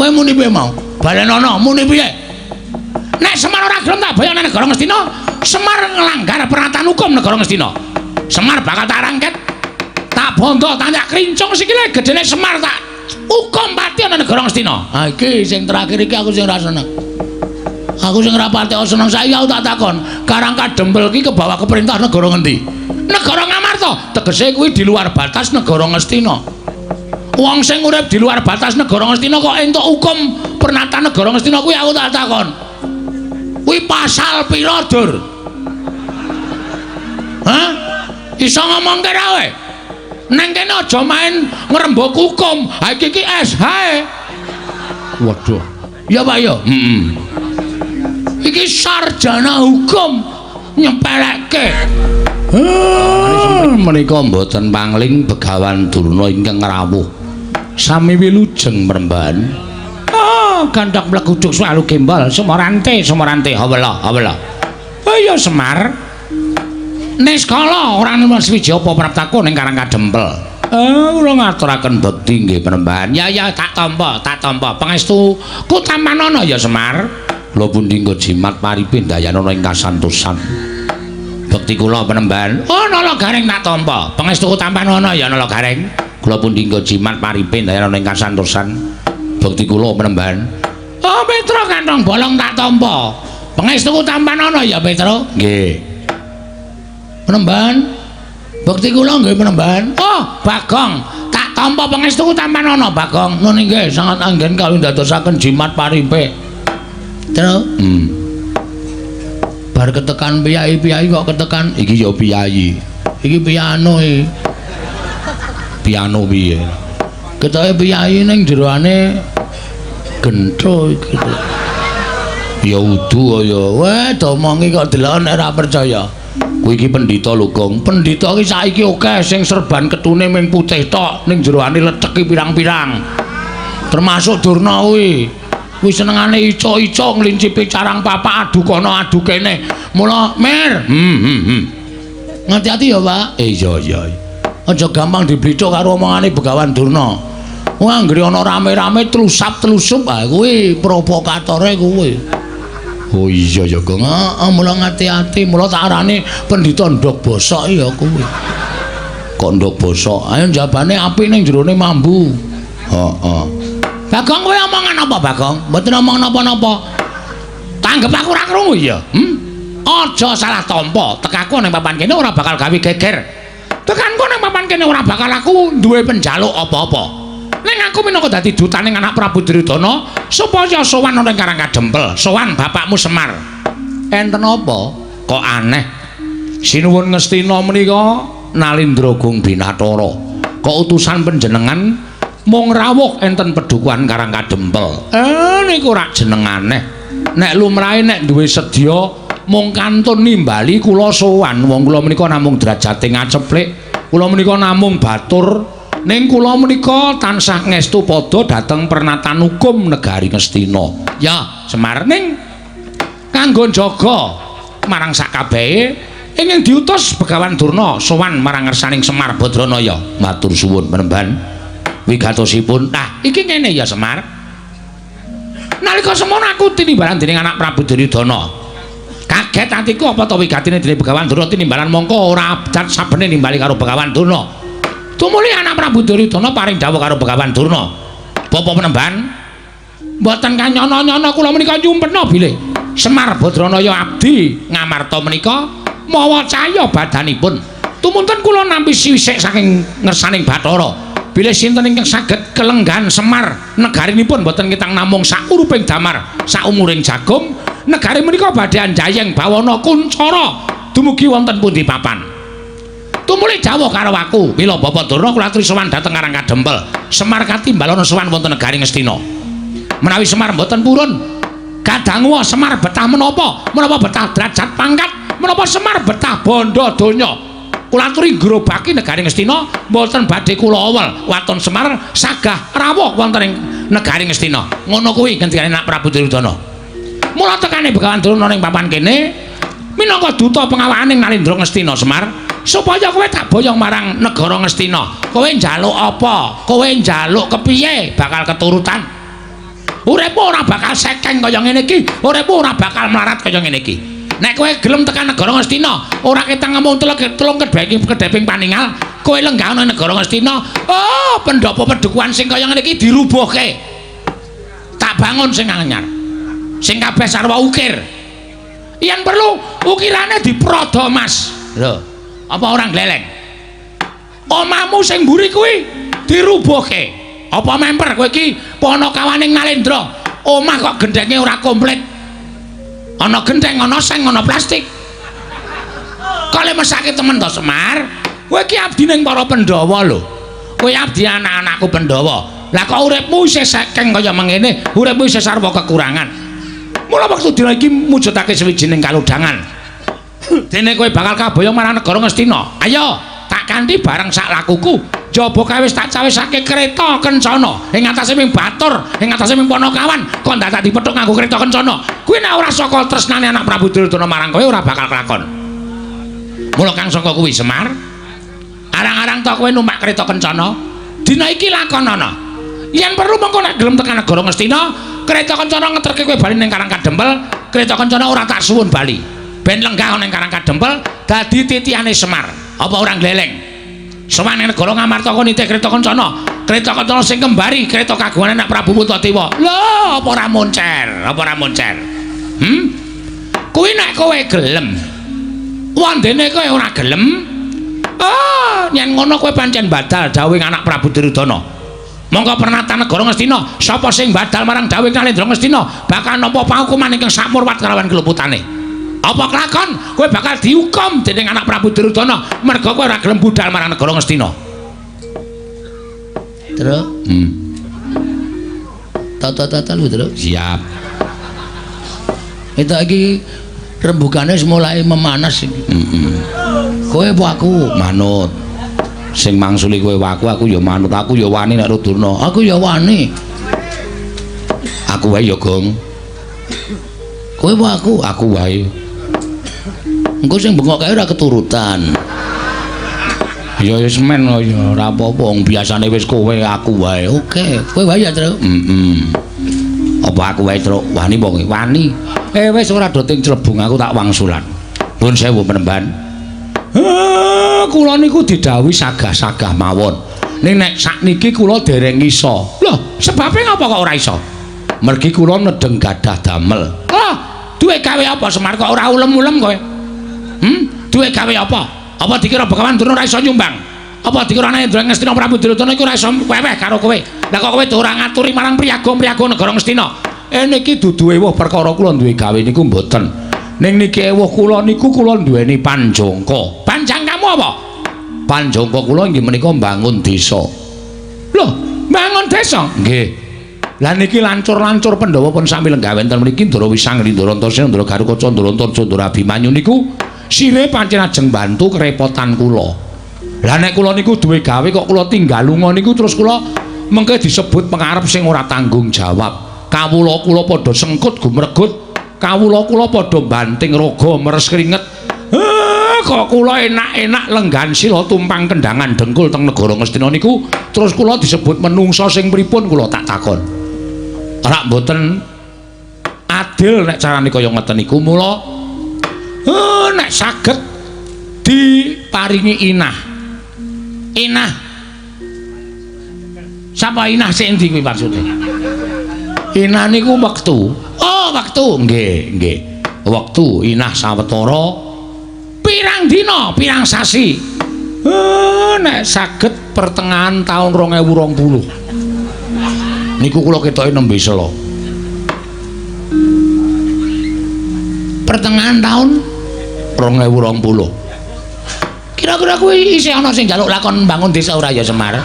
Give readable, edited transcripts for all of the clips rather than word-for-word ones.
Kowe muni piye mau? Balenono muni piye? Nek Semar ora gelem tak boyong nang negara Ngastina, Semar nglanggar pernatan hukum negara Ngastina. Semar bakal tak rangket, tak bondo, tak nyak krincung sikile gedene Semar tak hukum pati ana negara Ngastina. Ha iki sing terakhir iki aku sing ora seneng. Aku sing ora pati seneng saiki aku tak takon, Karang Kadempel iki kebawa ke perintah negara ngendi? Negara Ngamarta, tegese kuwi di luar batas negara Ngastina. Wong sing urip di luar batas negara Ngastina kok entuk hukum pernatan negara Ngastina kuwi aku tak takon. Kuwi pasal pira, Dur? Hah? Iso ngomongke ra kowe? Neng kene aja main ngrembug hukum. Ha iki ki SH. Waduh. Ya Pak ya. Heeh. Iki sarjana hukum nyepelekke. Menika mboten pangling Begawan Durna ingkang rawuh. Sami wilujeng mremban. Ah, gandhak mleguduk swalu gembol sumorante sumorante hawela hawela. Oh iya Semar. Niskala ora nemu swiji apa praptaku ning Karang Kadempel. Kula ngaturaken bekti nggih Panembahan. Ya ya tak tampa, tak tampa. Pangestu ku tampanana ya Semar. Kula pundi nggo jimat paripe ndayanana ing kasantosan. Bekti kula Panembahan. Oh Nala Gareng tak tampa. Pangestu ku tampanana ya Nala Gareng. Kula pundi nggo jimat paripe ndayanana ing kasantosan. Bekti kula Panembahan. Oh Petro kantong bolong tak tampa. Pangestu ku tampanana ya Petro. Nggih. Panembahan. Bekti kula nggih Panembahan. Oh, Bagong, tak tampa pangestuku tampanana Bagong. Nun inggih sangat anggen kawin dadosaken jimat paripe. Tru. Bar ketekan piyai-piyai kok ketekan iki ya piyayi. Iki piano iki. Piano piye? Ketoke piyayi ning jeroane gentho iki. Ya udu ya. Weh, domongi kok delok nek ora percaya. Kuwi iki pendhita lho, Gong. Pendhita iki saiki akeh sing serban ketune ming putih tok, ning jeroane leteki pirang-pirang. Termasuk Durna kuwi. Kuwi senengane icuk-icuk nglincipi carang papak adu kono adu kene. Mula, Mir. Ngati-ati ya, Pak. Iya, iya. Aja gampang diblithuk karo omongane Begawan Durna. Wah, anggere ana rame-rame tlusap-tlusup, ah kuwi provokatore kuwi. Oh iya ya, Gong. Heeh, mula ngati-ati, mula tak arani pendhita ndhog bosok ya kuwi. Kok ndhog bosok? Ayo njabane apik ning jerone mambu. Heeh. Bagong kowe omongan apa, Bagong? Mboten omong napa-napa. Tanggep aku ora krungu ya. Aja salah tampa. Tekaku ning papan kene ora bakal gawe geger. Tekanku ning papan kene ora bakal aku duwe penjaluk apa-apa. Ning aku minangka dadi dutaning anak Prabu Duryudana supaya sowan ana ing Karang Kadempel, sowan bapakmu Semar. Enten apa? Kok aneh. Sinuwun Ngastina menika Nalindra Gung Binatara. Kok utusan panjenengan mung rawuh enten pedukuhan Karang Kadempel. Niku rak jeneng aneh. Nek lumrahe nek duwe sedya mung kantun nimbali kula sowan. Wong kula menika namung derajate ngaceplik, kula menika namung batur. Ning kula menika tansah ngestu padha dhateng pernatan hukum negari Ngastina. Ya, Semar ning kanggo njaga marang sakabehe ingkang diutus Begawan Durna sowan marang ngersaning Semar Badranaya. Matur suwun Panembahan. Wigatosipun. Nah, iki ngene ya Semar. Nalika semono aku tinimbalan dening anak Prabu Duryudana. Kaget atiku apa to wigatine dening Begawan Durna tinimbalan mongko ora abjad sabene nimbali karo Begawan Durna. Tumuli anak Prabu Duryudana paring dawuh karo Begawan Durna. Bapak Panembahan, mboten kanyana-nyana kula menika nyumpena bilih Semar Badranaya abdi Ngamarta menika mawa cahya badanipun. Tumunten kula nampi sisik saking ngersaning Bathara. Bilih sinten ingkang saged kelenggan Semar negarinipun mboten ketang namung sakuruping damar saumuring jagung negari menika badhe anjayeng bawana kuncara dumugi wonten pundi papan. Tumuli dawuh karo aku, mila Bapak Durna kula aturi sowan dhateng Karang Kadempel. Semar katimbalana sowan wonten negari Ngastina. Menawi Semar mboten purun, kadangu Semar betah menapa? Menapa betah derajat pangkat? Menapa Semar betah bondo donya? Kula aturi ngrobaki negari Ngastina, mboten badhe kula awel waton Semar sagah rawuh wonten ing negari Ngastina. Ngono kuwi ngendikane Nak Prabu Duryudana. Mula tekane Begawan Durna ning papan kene minangka duta pengawakaning Nalindra Ngastina Semar, supaya kowe tak boyong marang negara Ngastina. Kowe njaluk apa? Kowe njaluk kepiye bakal keturutan? Uripmu ora bakal sekeng kaya ngene iki, uripmu ora bakal melarat kaya ngene iki. Nek kowe gelem tekan negara Ngastina, ora ketang ngemung telung kedheping paningal, kowe lenggah ana negara Ngastina, oh pendopo pedukuhan sing kaya ngene iki dirubuhke. Tak bangun sing anyar. Sing kabeh sarwa ukir. Yen perlu ukirane diprodo Mas. Lho, apa ora gleleng? Omamu sing mburi kuwi dirubuhke. Apa memper kowe iki panakawaning Nalendra? Omah kok gendhenge ora komplit. Ana gendheng, ana seng, ana plastik. Kok le mesake temen to Semar? Kowe iki abdi ning para Pandhawa lho. Kowe abdi anak-anakku Pandhawa. Lah kok uripmu isih sekeng kaya mengene, uripmu isih sarwa kekurangan. Mula wektu dina iki mujudake sawijining kalodhangan. Dene kowe bakal kaboyong marang negara Ngastina. Ayo, tak kanthi bareng sak lakuku. Jaba kae wis tak cawisake kereta kencana ing atase ming batur, ing atase ming panakawan, kok dadak dipethuk nganggo kereta kencana. Kuwi nek ora saka tresnane anak Prabu Duryudana marang kowe ora bakal kelakon. Mula kang saka kuwi Semar, arang-arang to kowe numpak kereta kencana, dina iki lakonana. Yen perlu mengko nek gelem tekan negara Ngastina, kereta kencana ngeterke kowe bali ning Karang Kadempel, kereta kencana ora tak suwun bali. Ben lenggah ning Karang Kadempel dadi titihane Semar. Apa ora gleleng? Sowan ning negara Ngamarta kon nitih kereta kencana. Kereta kencana sing kembari kereta kagungan anak Prabu Puntadewa. Lho, apa ora moncer? Apa ora moncer? Hmm? Kuwi nek kowe gelem. Wandene kowe ora gelem? Ah, yen ngono kowe pancen badal dawuhing anak Prabu Duryudana. Monggo pernatan negara Ngastina, sapa sing badal marang dawuhing Nalendra Ngastina bakal nampa pahukuman ingkang sakmurwat kalawan keluputane. Apa kelakon kowe bakal dihukum dening anak Prabu Duryudana merga kowe ora gelem budal marang negara Ngastina. Truk. Tata-tata lho, Truk. Siap. Itu iki rembugane wis mulai memanas iki. Heeh. Kowe apa aku? Manut. Sing mangsuli kowe aku, aku ya manut. Aku ya wani nek Durna. Aku ya wani. Aku wae ya, Gong. Kowe apa aku? Aku wae. Engko sing bengok kae ora keturutan. Ya wis men ya ora apa-apa, wong biasane wis kowe aku wae. Oke, kowe wae ya, Truk. Heeh. Apa aku wae, Truk? Wani apa kowe? Wani. Wis ora do ting clebung aku tak wangsulan. Nuwun sewu penemban. Kula niku didhawuhi sagah-sagah mawon. Ning nek sakniki kula dereng iso. Lho, sebabe ngapa kok ora iso? Mergi kula nedeng gadah damel. Lho, duwe gawe apa Semar kok ora ulem-ulem kowe? Duwe gawe apa? Apa dikira Begawan Durna ora iso nyumbang? Apa dikira anake Ngastina Prabu Duryudana iku ora iso weweh karo kowe? Lah kok kowe ora ngaturi marang priyaga-priyaga negara Ngastina? Niki dudu ewuh perkara kula duwe gawe niku mboten. Ning niki ewuh kula niku kula duweni panjangka. Panjangkamu apa? Panjangka kula inggih menika mbangun desa. Lho, mbangun desa? Nggih. Lah niki lancur-lancur Pandhawa pun sami lenggah wonten mriki Ndara Wisang, Ndara Antasena, Ndara Garukaca, Ndara Antarja, Ndara Abimanyu niku sire pancen ajeng bantu kerepotan kula. Lah nek kula niku duwe gawe kok kula tinggal lunga niku terus kula mengke disebut pengarep sing ora tanggung jawab. Kawula kula padha sengkut gumregut, kawula kula padha banting raga meres keringet. Kok kula enak-enak lenggan sila tumpang kendangan dengkul teng negara Ngastina niku terus kula disebut menungsa sing pripun kula tak takon. Ora mboten adil nek carane kaya ngeten niku mula nek saged diparingi inah. Inah. Sapa inah sing endi kuwi maksude? Inah niku wektu. Oh, wektu. Nggih, nggih. Wektu inah sawetara pirang dina, pirang sasi. Nek saged pertengahan tahun 2020. Niku kula ketoke nembe sela. Pertengahan tahun 2020. Kira-kira kuwi isih ana sing njaluk lakon mbangun desa ora ya Semar?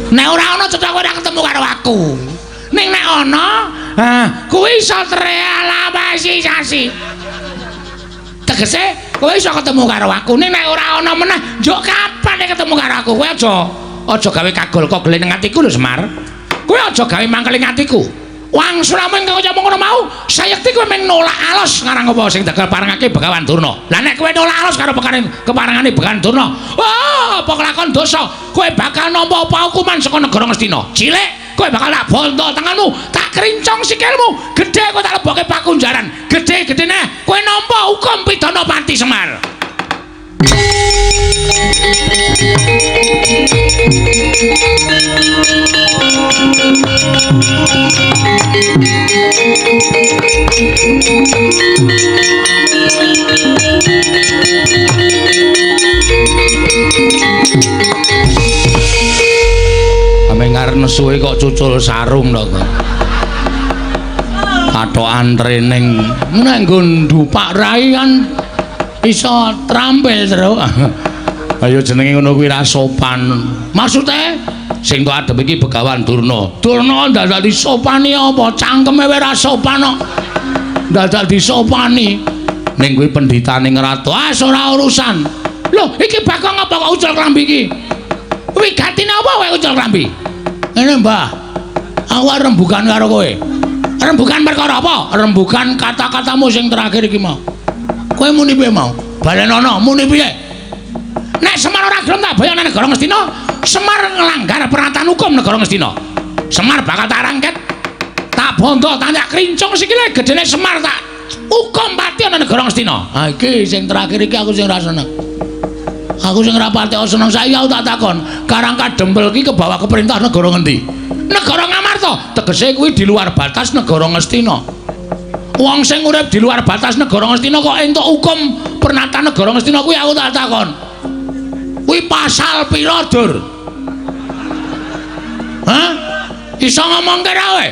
Nek ora ana cetha kowe ora ketemu karo aku. Ning nek ana, ha kuwi iso terrealisasi. Tegese kowe iso ketemu karo aku. Ning nek ora ana meneh, njuk kapan nek ketemu karo aku? Kowe aja gawe kagol kogel ning atiku lho Semar. Kowe aja gawe mangkel ing atiku. Wangsulamu ingkang kaya ngono mau, sayekti kowe mung nolak alos ngarang apa sing dagal parengake Begawan Durna. Lah nek kowe nolak alos karo keparengane Begawan Durna, wah apa kelakon dosa, kowe bakal nampa paukuman saka negara Ngastina. Cilik, Kowe bakal tak bondo tanganmu, tak krincong sikilmu, gedhe kowe tak lebokke pakunjaran. Gedhe-gedhene kowe nampa hukum pidana pati Semar. Ame ngarep nesuhe kok cucul sarung to kok. Katokan training nek nggo ndupak rai kan iso trampil terus. Ayo jenenge ngono kuwi ra sopan. Maksude sing tok adep iki Begawan Durna. Durna dadak disopani apa? Cangkeme wae ra sopan kok. Dadak disopani. Ning kuwi pendhitane ngratu. Ah ora urusan. Lho, iki Bagong apa kok ucul klambi iki? Wigatine apa kowe ucul klambi? Ngene, Mbah. Aku rembugan karo kowe. Rembugan perkara apa? Rembugan kata-katamu sing terakhir iki mau. Kowe muni piye mau? Balenono muni piye? Nek Semar ora gelem tak boyong nang negara Ngastina, Semar nglanggar peraturan hukum negara Ngastina. Semar bakal tak rangket, tak bondo, tak krincong sikile gedene Semar tak hukum pati ana negara Ngastina. Ha iki sing terakhir iki aku sing ora seneng. Aku sing ora pati seneng saiki aku tak takon, Karang Kadempel iki kebawa ke perintah negara ngendi? Negara Ngamarta. Tegese kuwi di luar batas negara Ngastina. Wong sing urip di luar batas negara Ngastina kok entuk hukum pernatan negara Ngastina kuwi aku tak takon. Kuwi pasal pira, Dur? Hah? Iso ngomongke ra kowe?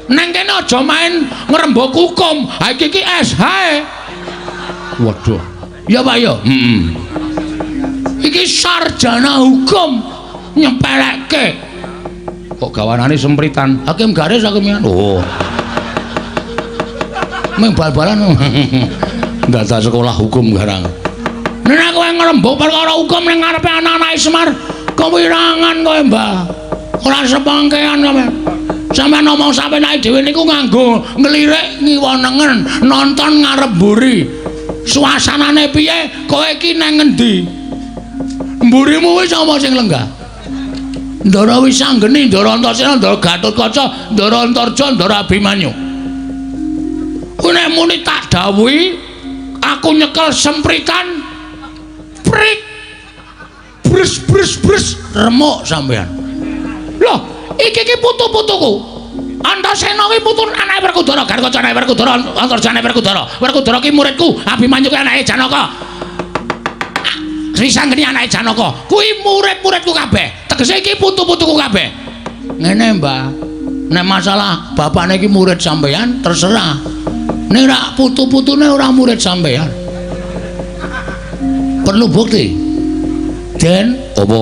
Neng kene aja main ngrembug hukum. Ha iki iki SH. Waduh. Ya Pak ya. Heeh. Iki sarjana hukum nyepelekke. Kok gawanane sempritan? Hakim garis hakim. Oh. Meng bal-balan. Dadak sekolah hukum garang. Nek kowe ngrembug perkara hukum ning ngarepe anak-anake Semar, kewirangan kowe, Mbah. Ora sepangkean sampean. Sampeyan ngomong sapenake dhewe niku nganggo nglirik ngiwa nengen, nonton ngarep mburi. Suasanane piye? Kowe iki nang ngendi? Mburimu wis apa sing lenggah? Ndara Wisanggeni, Ndara Antasena, Ndara Gatotkaca, Ndara Antarja, Ndara Abimanyu. Kuwi nek muni tak dawuhi, aku nyekel sempritan prik brus brus brus remuk sampean. Loh, iki iki putu-putuku. Antasena kuwi putu anake Werkudara, Gatotkaca anake Werkudara, Antarja anake Werkudara. Werkudara ki muridku, Abimanyu ki anake Janaka. Wisanggeni anake Janaka. Kuwi murid-muridku kabeh. Tegese iki putu-putuku kabeh. Ngene, Mbah. Nek masalah bapakne iki murid sampean terserah. Nek ora putu-putune ora murid sampean. Perlu bukti. Den, apa?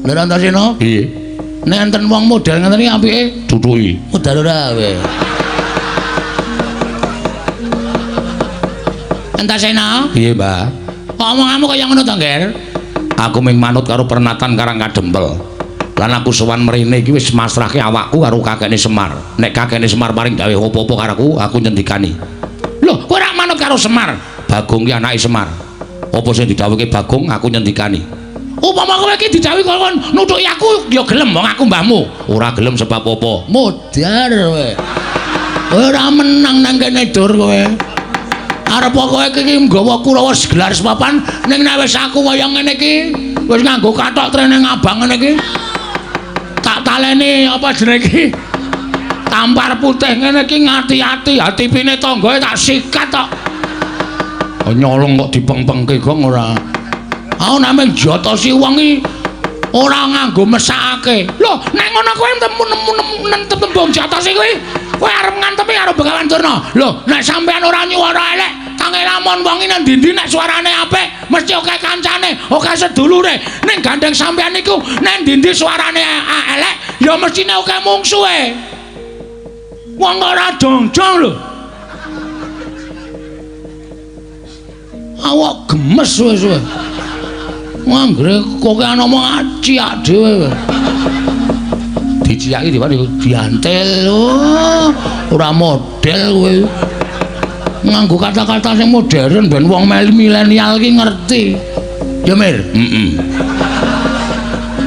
Nek Antasena? Piye? Nek enten wong model ngeten iki apike tutuki. Modal ora kowe. Antasena? Piye, Mbah? Omonganmu kaya ngono to, Ngger? Aku mung manut karo pernatan Karang Kadempel. Lan aku sowan mrene iki wis masrahke awakku karo kakekne Semar. Nek kakekne Semar paring dawuh apa-apa karo aku, aku nyendikani. Lho, kowe ora manut karo Semar? Bagong ki anake Semar. Apa sing didhawuhke Bagong, aku nyendikani. Upama kowe iki didhawuhi kon nutuki aku, ya gelem wong aku mbahmu. Ora gelem sebab apa? Modar kowe. Ora menang nang kene Dur kowe. Arep kowe iki nggawa Kurawa gelar sepapan ning nek wis aku kaya ngene iki, wis nganggo kathok trene abang ngene iki. Tak taleni apa jenenge iki? Tampar putih ngene iki ngati-ati, hatipine tanggae tak sikat tok. Nyolong kok dipengpengke gong ora. Aku nek jotosi wong iki ora nganggo mesakake. Lho, nek ngono kowe nemu tembung jotosi kuwi, kowe arep ngantepi karo Begawan Durna. Lho, nek sampean ora nyuwara elek, tange lamun wong iki nang ndi-ndi nek suarane apik, mesti akeh kancane, akeh sedulure. Ning gandeng sampean niku nek ndi-ndi suarane elek, ya mestine akeh mungsuhe. Wong ora jongjong lho. Awak gemes wis kowe. Anggere kokean omong ciak dhewe kowe. Diciaki dhewe diantil. Oh, ora model kowe. Nganggo kata-kata sing modern ben wong milenial ki ngerti. Ya Mir? Heeh.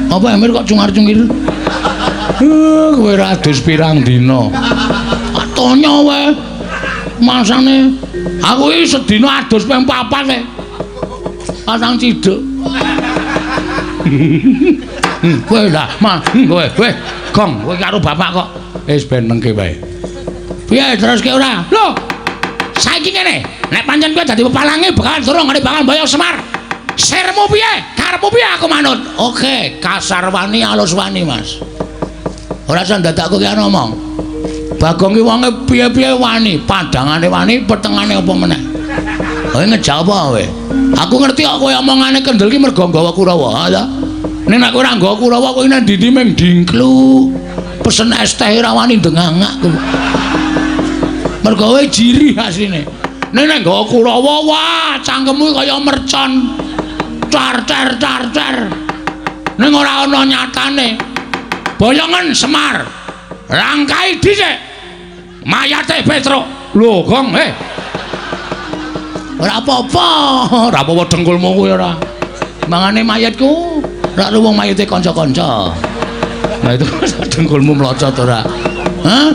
Apa Mir kok cungar-cungir? Kowe ra adus pirang dina. Atonya wae. Masane aku iki sedina adus ping 4 e. Pasang ciduk. Kowe lah, kowe, kowe gong, kowe karo bapak kok. Wis ben mengke wae. Piye teruske ora? Lho. Saiki ngene, nek pancen kowe dadi pepalange bakal durung ngene bakal mboyong Semar. Sirmu piye? Karepmu piye aku manut? Oke, kasar wani alus wani, Mas. Ora usah dadak kowe ki ngomong. Bagong ki wonge piye-piye wani, padangane wani, petengane apa meneh. Kowe ngejawab apa kowe? Aku ngerti kok kowe omongane kendel ki mergo nggawa Kurawa, ha ta? Nek nek kowe ora nggawa Kurawa kowe nang ndi-ndi mung dingklu. Pesen es teh ora wani ndengangak kowe. Mergo kowe jirih asline. Nek nek nggawa Kurawa, wah, cangkemmu kaya mercon. Car car car car. Ning ora ana nyatane. Boyongen Semar. Langkai dhisik. Mayate Petruk. Lho, Gong, eh. Ora apa-apa, ora apa-apa dengkulmu kuwi ora. Mangane mayatku, ora wong mayate kanca-kanca. Nah itu dengkulmu mlocot ora. Hah?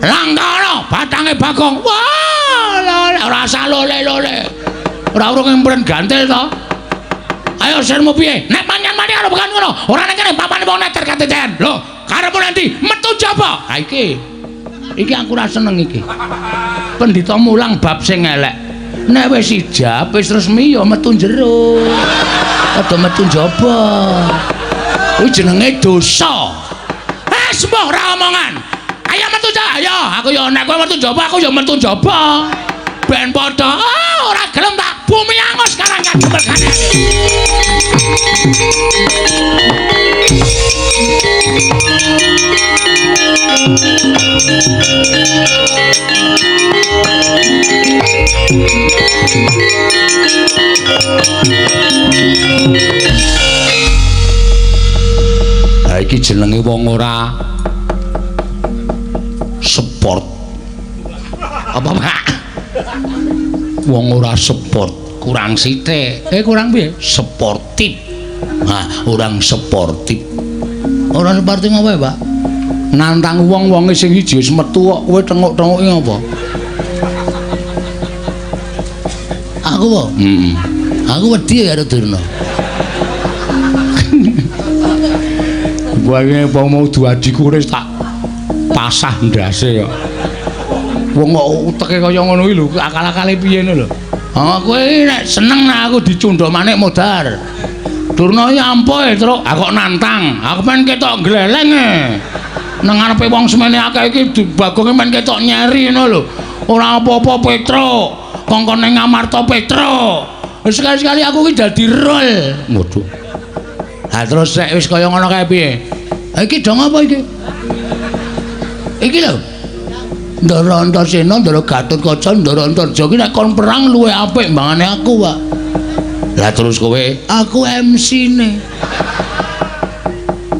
Langkara batange Bagong. Wah, ora usah lole-lole. Ora urung empren gantil to. Ayo sirmu piye? Nek pancen mati karo bukan ngono, ora ning kene papane wong neter kateten. Lho, karepmu nanti metu jaba. Ha iki. Iki aku ora seneng iki. Pendhita mulang bab sing elek. Nek wis ijab, wis resmi ya metu jero. Aja metu njaba. Kuwi jenenge dosa. Eh, sembuh ora omongan. Ayo metu ta, ayo. Aku ya nek kowe metu njaba, aku ya metu njaba. Ben padha. Ah, ora gelem tak bumi angus sekarang kadhe mergane. Ha iki jenenge wong ora sport. Apa, Pak? Wong ora sport, kurang sithik. Kurang piye? Sportif. Nah, orang sportif. Ora sportif apa, Pak? Nantang wong-wonge sing siji wis metu kok kowe tengok-tengoki apa? Aku apa? Heeh. Aku wedi karo Durna. Wae apa mau duadiku wis tak pasah ndase kok. Wong kok uteke kaya ngono iki lho, akal-akale piye ngono lho. Ha kowe nek seneng nek aku dicundha manik modar. Durna iki ampuh e, Truk. Aku kok nantang. Aku men ketok gleleng e. Nang ngarepe wong semene akeh iki Bagonge men ketok nyeri ngono lho. Ora apa-apa Petruk. Kongkon ning Amarta Petruk. Sekali-sekali aku iki dadi rol. Waduh. Ha terus nek wis kaya ngono kae piye? Ha iki dong apa iki? Iki lho. Ndara Antasena, Ndara Gatotkaca, Ndara Antarja iki nek kon perang luwih apik mbangane aku, Pak. Lah terus kowe? Aku MC-ne.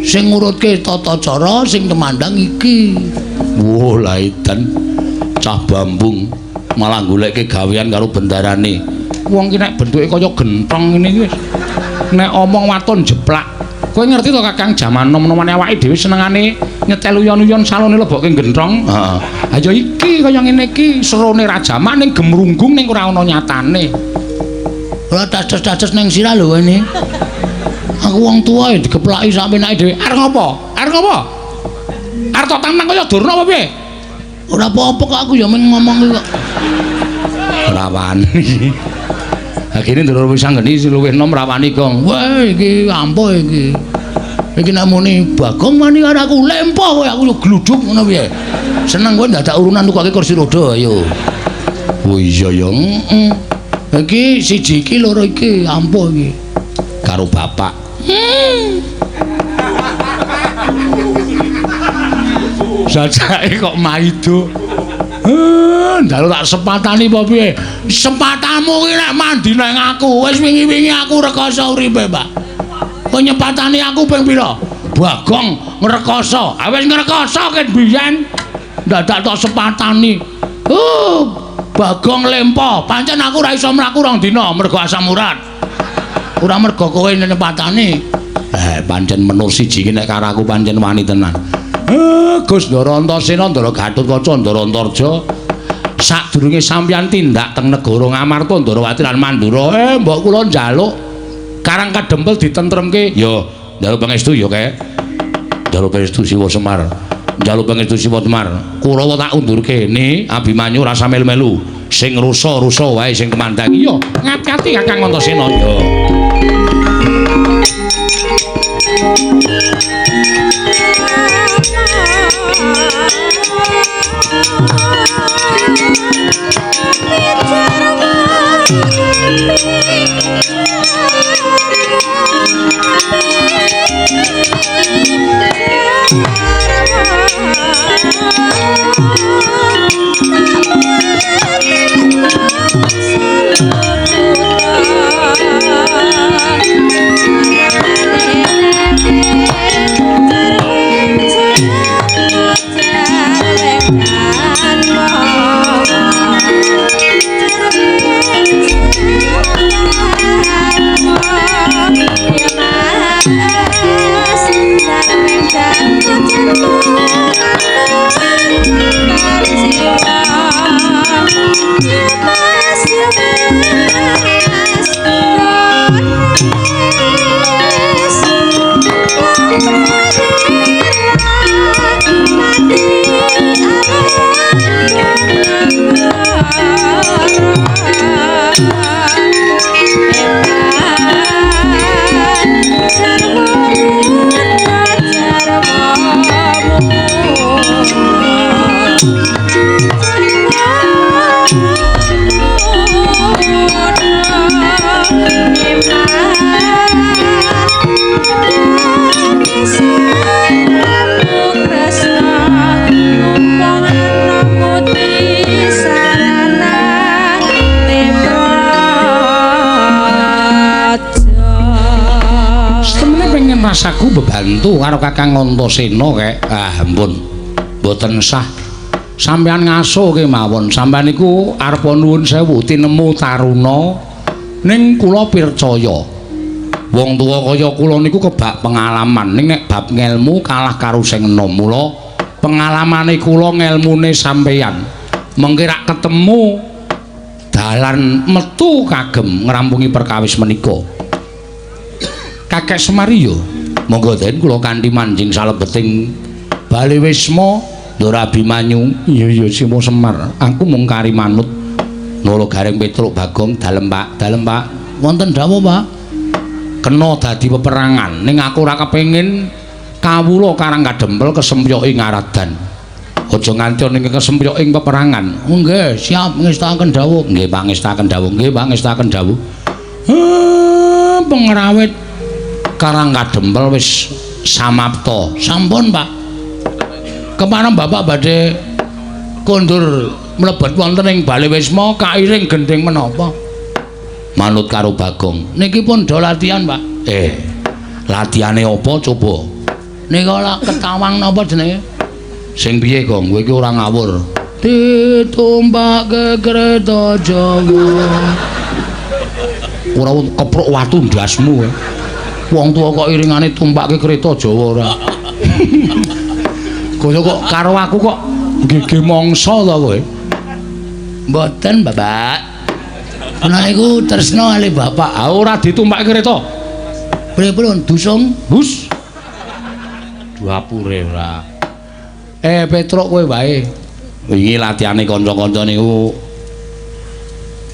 Sing ngurutke tata cara sing temandang iki. Wah, lah edan cah bambung malah goleke gawean karo bendarane. Wong ki nek bentuke kaya genthong ngene iki wis nek omong waton jeplak. Kowe ngerti to Kakang, jaman nom-nomane awake dhewe senengane nyetel uyon-uyon salone lebokke genthong. Heeh. Ha ya iki kaya ngene iki serone rajaman ning gemrunggung ning ora ana nyatane. Ora dados-dados ning sirah lho ini. Aku wong tuwa ya digeplaki sak penake dhewe. Arep ngopo? Arep ngopo? Arep tok tantang kaya Durna apa piye? Ora apa-apa kok aku ya mung ngomong kok. Ora wani. Akhire ndoro wis anggeni luwih nom ra wani, Gong. Wah, iki ampuh iki. Iki nek muni Bagong wani karo aku lempoh kowe aku gluduk ngono piye. Seneng kowe ndadak urunan tukoke kursi roda ayo. Oh iya ya. Heeh. Iki siji iki loro iki ampuh iki. Karo bapak. Sajake kok maido. Ndalu tak sepatani apa piye? Sepatamu ki nek mandi nang aku, wis wingi-wingi aku rekoso uripe, Pak. Kowe nyepatani aku ping pira? Bagong ngrekoso. Ha wis ngrekoso ket biyen. Dadak tok sepatani. Bagong lempo. Pancen aku ora iso mlaku rong dina mergo asam urat. Ora mergo kowe nyepatani. Pancen menur siji iki nek karo aku pancen wani tenan. Gus Ndara Antasena, Ndara Gatotkaca, Ndara Antarja, sadurunge sampeyan tindak teng negara Ngamarta, Ndarawati lan Mandura, mbok kula njaluk Karang Kadempel ditentremke. Ya, njaluk pangestu ya, Kek. Njaluk pangestu Siwa Semar. Njaluk pangestu Siwa Semar. Kurawa tak undurke ne Abimanyu rasa melu-melu. Sing rusa-rusa wae sing kemandang. Iya, ngati-ati Kakang Antasena ya. Rasaku bebantu karo Kakang Antasena kek. Ah, ampun. Mboten sah. Sampeyan ngaso kemawon. Sampeyan niku arepa nuwun sewu tinemu taruna ning kula pircaya. Wong tuwa kaya kula niku kebak pengalaman ning nek bab ngelmu kalah karo sing enom. Mula pengalamane kula ngelmune sampeyan. Mengke rak ketemu dalan metu kagem ngrampungi perkawis menika. Kakek Semar ya, monggo den kula kanthi manjing salebeting Bale Wisma Ndara Abimanyu. Iya iya Siwa Semar, aku mung kari manut. Nala Gareng Petruk Bagong, dalem Pak, dalem Pak. Wonten dawuh Pak. Kena dadi peperangan ning aku ora kepengin kawula Karang Kadempel kesempyoke ngaradan. Aja nganti ning kesempyoke ing peperangan. Oh nggih, siap ngestakaken dawuh. Nggih Pak, ngestakaken dawuh. Nggih Pak, ngestakaken dawuh. Pengrawit Karang Kadempel wis samapta. Sampun, Pak. Kepareng Bapak badhe kondur mlebet wonten ing Bale Wisma kairing gendhing menapa? Manut karo Bagong. Niki pun do latihan, Pak. Latihane apa coba? Nika lak ketawang napa jenenge? Sing piye, Gong? Kowe iki ora ngawur. Ditumpake kereta Jawa. Ora kepruk watu ndasmu kowe. Wong tuwa kok iringane tumpake kereta Jawa ora. Kaya kok karo aku kok gege mangsa to kowe. Mboten, Bapak. Nah iku tresna ale bapak. Ah ora ditumpake kereta. Pripun dusung? Bus. Duapure ora. Petruk kowe wae. Wingi latihane kanca-kanca niku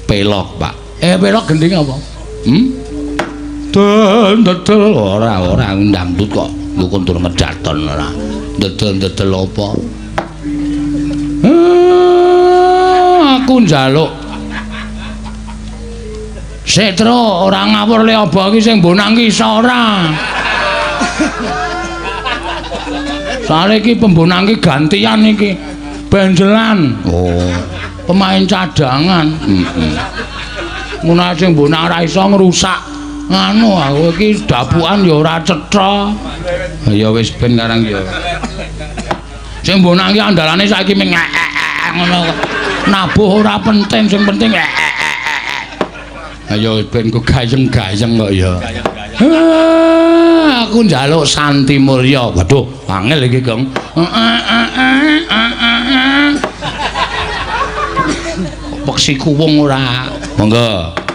pelok, Pak. Pelok gending apa? Dedel ora ora ndangdut kok. Nggo kondur ngedaton ora. Dedel-dedel apa? Aku njaluk. Setro ora ngawur le apa iki sing mbonang ki iso ora. Soale iki pembonang ki gantian iki. Benjelan. Oh, pemain cadangan. Heeh. Ngono sing mbonang ora iso ngrusak. Nganu aku iki dapukan ya ora cetha. Ya wis ben karang ya. Sing mbonang iki andalane saiki ming ngono. Nabuh ora penting, sing penting. Ayo ben kok gayeng-gayeng kok ya. Aku njaluk Santi Mulya. Waduh, angel iki, Gong. Peksi kuwung ora. Monggo.